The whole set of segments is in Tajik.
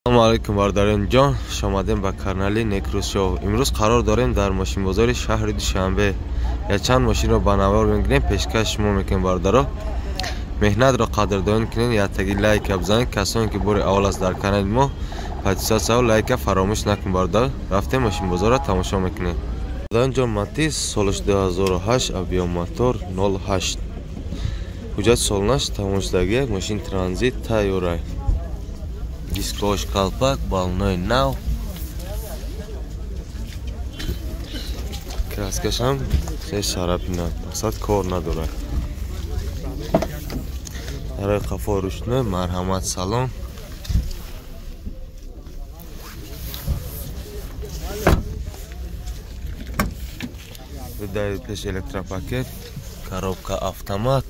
Салому алайкум, бародарон ҷон, хуш омадем ба канали Некрӯз Шоу. Имрӯз қарор дорем дар мошинбозори шаҳри Душанбе. Якчанд мошинро ба навор мегирем, пешкаш шумо мекунем, бародаро. Меҳнатро қадрдонӣ кунед, яктаги лайка бизанед. Касоне ки бори аввал аст дар канали мо, подписаться, лайка фаромӯш накун, бародар. Рафтем, мошинбозорро тамошо мекунем. Бародарон ҷон, Матиз солаш 2008, объем мотор 08. Ҳуҷҷати солонаш тамом шудагӣ, мошин транзит тайёрай. Дискош калпак, балонои нав. Краскашам се шарапина, мақсад кор надорад. Барои қафо рӯшно, марҳамат, салон. Дар пеш электропакет, коробка автомат.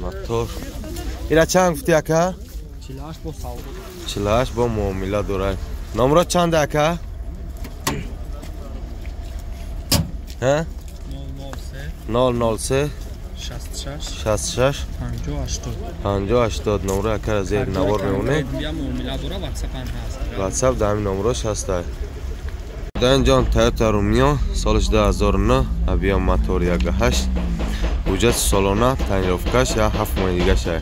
Мотор. Ира чанд гуфти, ака? 48 бо савдо. 48 бо муомила дорад. Номро чанд, ака? Ҳа? 003 003 66 66 50 80. 50 80. Номро ака зер навор мемонед. Я муомила дора, WhatsApp ҳам ҳаст. WhatsApp дар ҳамин номрош ҳаст. Ҷон, Toyota Rumio солаш 2009, объем мотор 1.8. Ҳуҷҷати солона, тонировкаш я 7 моҳи дига шай.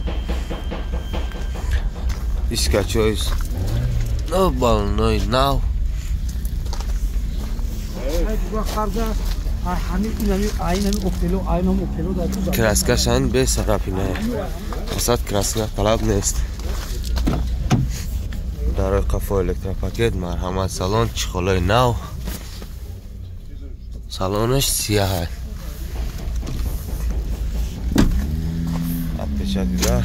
Искачоис. Но балонои нав. Краскашан без царапина. Мақсад краска талаб нест. Дарои қафо электропакет, марҳамат, салон, чехолои нав. Салонаш сияҳ. Отпечатида.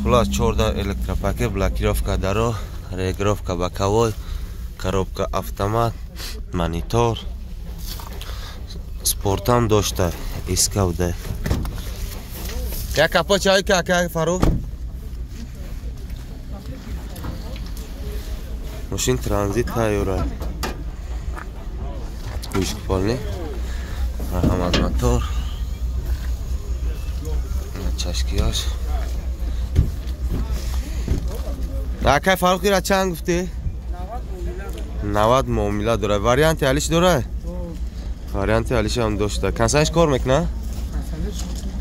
Хулас 14 электропакет, блокировка даро, регировка боковой, коробка автомат, монитор. Спортам дошта, иска буда. Я капо чай ка Фарух. Мошин транзит тайёра. Гӯшк полни. Марҳамат, мотор. Чашкиёш. Акай Фарух, ира чанд гуфтӣ? 90 муомила дорад. Варианти алиш дорад? Варианти алиш ҳам дошта. Консанш кор мекунад?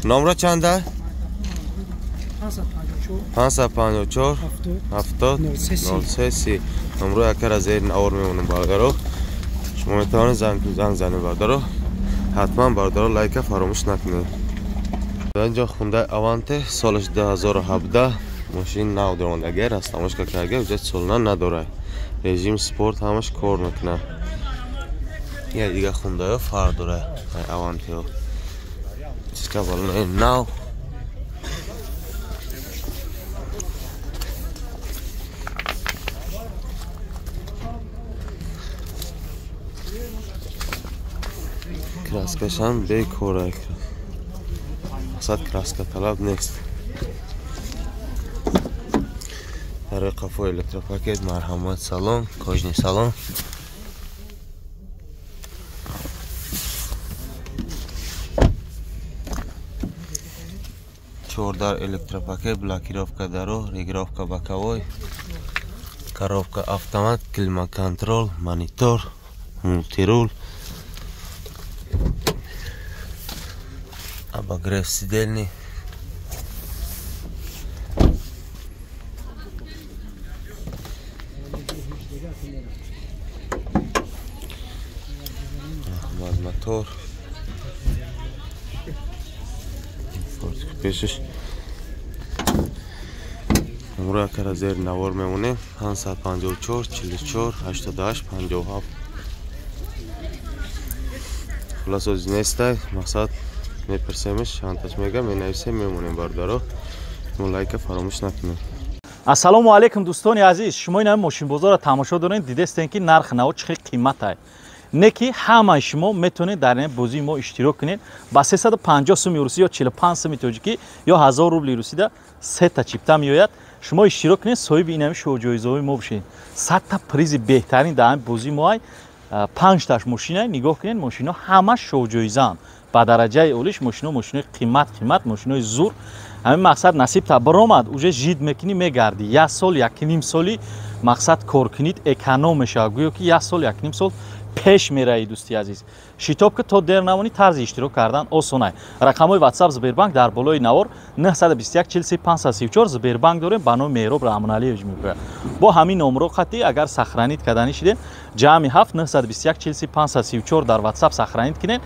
Номро чанда? 554 70 03 30. Номро акара зери навор мемонем, бародаро. Шумо метавонед занг занед, бародаро. Ҳатман, бародаро, лайка фаромӯш накунед. Инҷо Hyundai Avante солаш 2017, мошин нав даромадагӣ, растамошка карда, ҳуҷҷати солона надорад. Режим спорт ҳамаш кор мекунад. Я дига Hyundai фарқ дорад Avante. Диска балонои нав. Краскашам бекора. Мақсад краска талаб нест. Барои қафо электропакет, марҳамат, салон, кожный салон. Чордар электропакет, блокировка даро, регировка боковой, коробка автомат, климат-контрол, монитор, мультирул. Обогрев сидельный. Ахмад, мотор. Пешиш. Номро акара зери навор мемонем. 554 44 88 57. Хулас ози нестай, мақсад мепурсемш, чандташ мега, менависем, мемонем, бародаро. Мо лайка фаромӯш накунед. Ассалому алайкум, дӯстони азиз. Шумо ин мошинбозорро тамошо доред, дидестен ки нарх наво чӣ қиматай. Не ки ҳамаи шумо метавонед дар ин бозии мо иштирок кунед ба 350 суми русӣ ё 45 суми тоҷикӣ ё 1000 рубли русида сета чипта меояд. Шумо иштирок кунед, соҳиби ин ҳами шоҳҷоизаҳои мо бошед. 100 та призи беҳтарин дар ҳамин бозии мо ай. 5 таш мошина нигоҳ кунед, мошино ҳама шоҳҷоизаанд ба дараҷаи олиш. Мошино мошинои қимат қимат, мошинои зур. Ҳамин мақсад насибта баромад, уже жид мекунӣ, мегардӣ. Як сол, якним соли мақсад кор кунид, эконом мешавад, гӯё ки як сол, якним сол пеш меравӣ. Дӯсти азиз, шитоб ки то дер намонӣ. Тарзи иштирок кардан осонай. Рақамҳои WhatsApp, Сбербанк дар болои навор: 921 43 534. Сбербанк дорем, ба номи Меҳроб Раҳмоналиевич мегӯяд. Бо ҳамин номро қатъӣ агар сохранить карданӣ шидем, ҷамъи 7 921 43 534 дар WhatsApp сохранить кунед,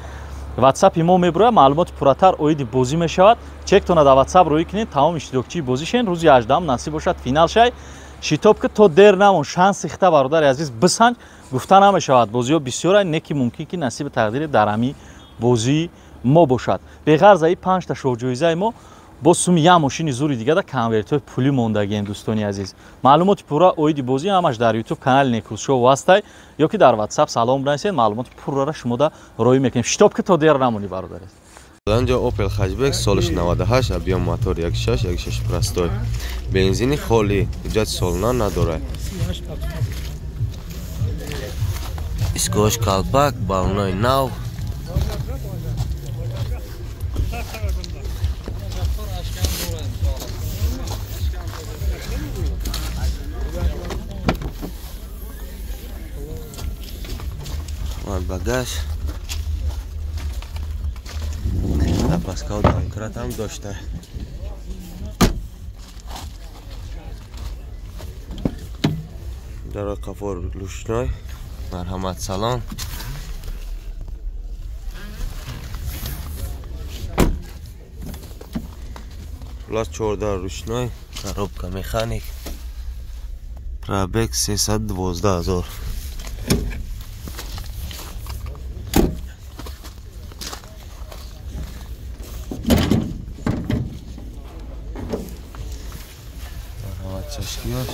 WhatsApp мо мебурояд, маълумоти пурратар оиди бозӣ мешавад. Чектона дар WhatsApp рӯӣ кунед, тамом иштирокчии бозӣ шен. Рӯзи 18 насиб бошад, финал шай. Шитоб ки то дер намон, шанси хита, бародари азиз, бисанҷ. Гуфта намешавад, бозиҳо бисёра, не ки мумкин ки насиби тақдире дар ҳамин бозии мо бошад. Беғарза и панҷта шоҳҷоизаи мо бо суми як мошини зури дига да конвертҳои пулӣ мондагием. Дӯстони азиз, маълумоти пурра оиди бозӣ ҳамаш дар Ютуб канали Некрӯзшоу ҳастай ё ки дар WhatsApp салом бинависед, маълумоти пуррара шумода роӣ мекунем. Шитоб ки то дер намонӣ, бародари. Анҷо Opel Hatchback, солиш 98, объем мотор 1.6, 1.6 простой. Бензини холӣ, ҳуҷҷати солона надорад. Дискош калпак, балонои нав. Багаж. Запаска домкрат ҳам дошта. Дар қафо рӯшной. Марҳамат, салон. Плюс 14 ручной, коробка механик. Пробег 312 ҳазор. Марҳамат, чашкиёш.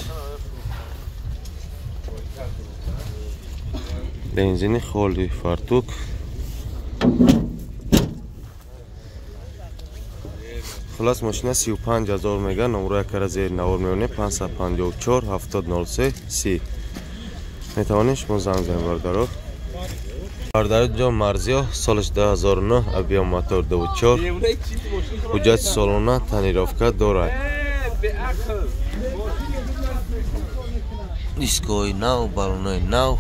Бензини холи, фартук. Хулас, мошина 35 ҳазор мега. Номро якара зери навор меонем: 554 70 03 30. Метавонем шумо занг занед, бародаро. Бародари ҷо, Марзиё, солаш 2009, объем мотор 24, ҳуҷҷати солона, тонировка дорад. Дискои нав, балонои нав.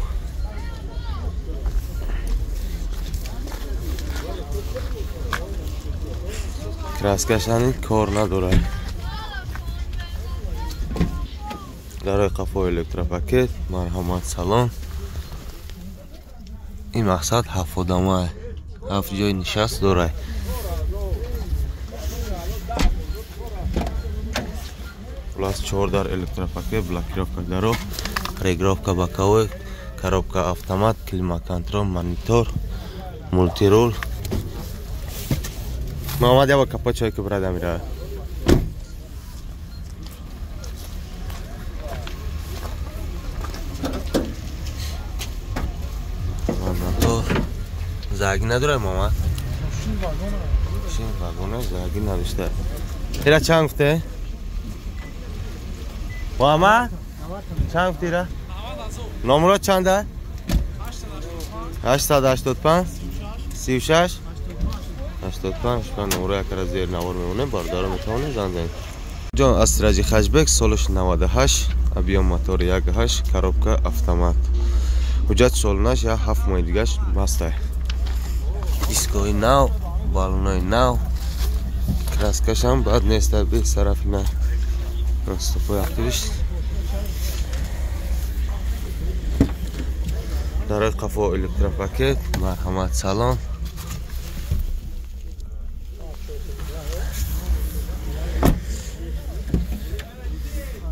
Краскашани кор надорад. Дарои қафо электропакет. Марҳамат, салон. Ин мақсад ҳафт одама, ҳафт ҷои нишаст дорад. Плюс чордар электропакет, блокировка даро, регулировка боковой, коробка автомат, климат-контроль, монитор, мультирул. Муҳаммад, як бор капот чой ки брада мира. Мотор заги надорад, Муҳаммад? Шин вагона заги надошта. Ира чанд гуфте? Муҳаммад? Чанд гуфти ира? Номро чанда? 885 36 85. Шумо номро якара зери навор мемонем, бародаро метавонед занг занед. Ҷон, Астраҷи хэтчбек, солаш 98, объем мотор 1.8, коробка автомат. Ҳуҷҷати солонаш як 7 моҳи дигаш бастай. Дискои нав, балонои нав, краскашам бад неста, бесарафи на. Стопои активиш. Дарои қафо электропакет. Марҳамат, салон.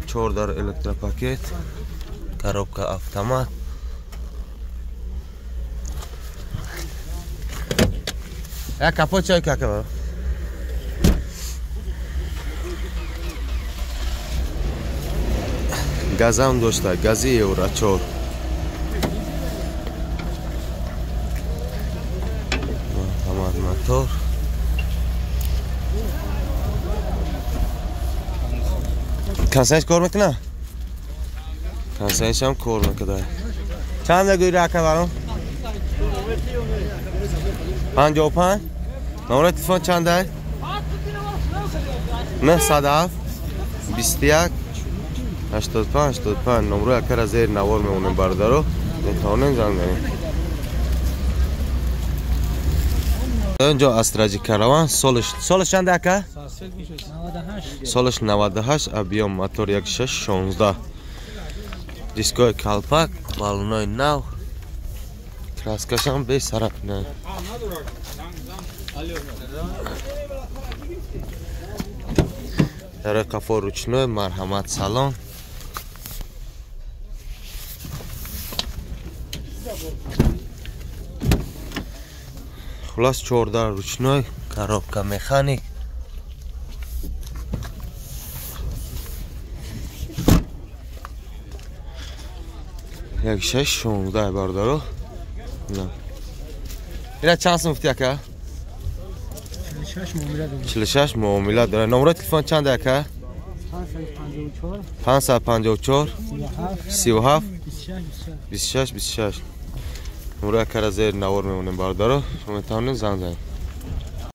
Чордар электропакет, коробка автомат. Як капот чой кака. Газам дошта, гази евро 4. Марҳамат, мотор. Консенш кор мекуна? Консеншам кор мекуда. Чанд гӯйра ака баром? 55. Номер телефон чанд аст? 907 21 85 85. Номро якара зери навор мемонем бародаро, метавонем занг занем. Инҷо Астраҷи Караван, солаш чанд ака? Солаш 98, объем мотор 1616. Дискои калпак, балонои нав, краскашам бесараб не. Дар қафо ручной, марҳамат салон. Хулас 14 ручной, коробка механик. Як 616 бародаро. Ина чанд сум гуфти ака? 46 муомила дора. Номери телефон чанд ака? 554 37 26 26. Номери акара зери навор мемонем бародаро, шумо метавонед занг занед.